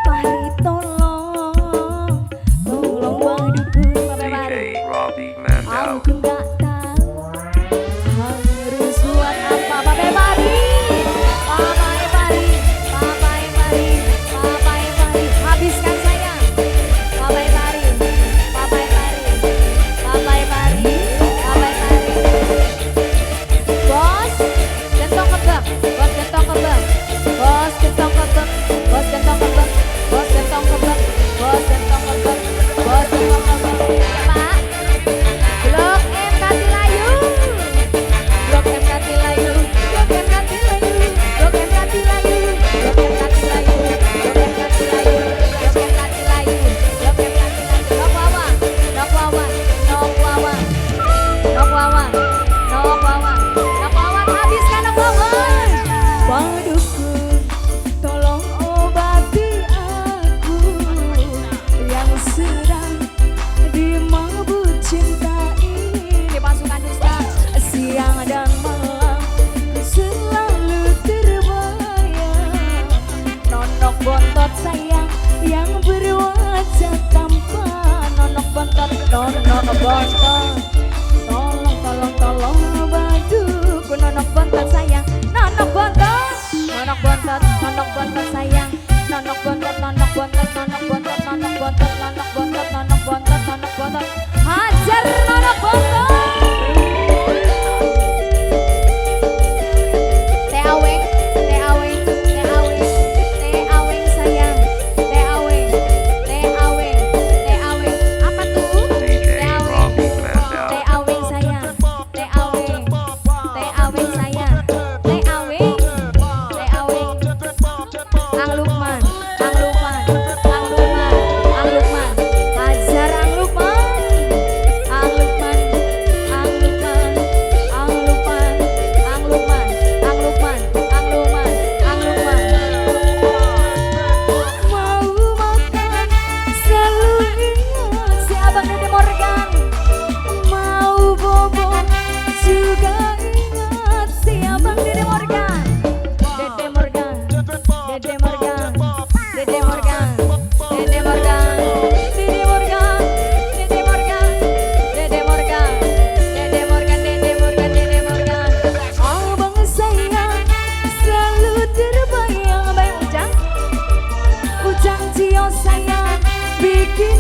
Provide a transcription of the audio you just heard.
Pari, tolong, tolong Mbah Dukun, Bapak Pari. DJ Robbie Mandau. Aku nggak tahu harus buat apa. Bapak Pari, Bapak Pari, Bapak Pari, Bapak Pari, habiskan saya. Bapak Pari, Bapak Pari, Bapak Pari, Bapak Pari. Bos, gentong kebak, bos gentong kebak, bos gentong kebak, bos gentong kebak, bos gentong kebak, bos gentong kebak, bos gentong kebak. Ya, Pak. Blok M Katilayu, Blok M Katilayu, Blok M Katilayu, Blok M Katilayu, Blok M Katilayu, Blok M Katilayu, Blok M Katilayu, Blok M Katilayu. Nok Wawan, Nok Wawan, Nok Wawan, Nok Wawan, Nok Wawan, Nok Wawan, habiskan Nok Wawan. Dukun, tolong obati aku yang sedang dimabuk cinta ini. Pasukan dusta, siang dan malam selalu terbayang Nonok Bontot sayang yang berwajah tampan. Nonok Bontot, Nonok Bontot, tolong, tolong, tolong baduku. Nonok Bontot sayang, Nonok Bontot, Nonok Bontot, Nonok Bontot sayang, Nonok Bontot, Nonok Bontot, Nonok Bontot, Nonok Bontot, Nonok Bontot, Nonok Bontot, Nonok Bontot, hajar Nonok Bontot. TAW, TAW, TAW, TAW sayang, TAW, TAW, TAW, apa tuh? DJ TAW, Robbie Mandau. TAW sayang, TAW, TAW sayang, TAW, TAW, Ang Lukman, Ang Lukman, Ang Lukman, Ang Lukman, hajar Ang Lukman, Ang Lukman, Ang Lukman, Ang Lukman, Ang Lukman, Ang Lukman, Ang Lukman, Ang Lukman. Mau makan selalu ingat si Abang Dede Morgan. Mau bobo juga ingat si Abang Dede Morgan. Dede Morgan, Dede Morgan, Dede Morgan, Dede Morgan, Dede Morgan, Dede Morgan, Dede Morgan, Dede Morgan, Dede Morgan, Dede Morgan. Abang sayang selalu terbayang bayang Ujang, Ujang Cio sayang bikin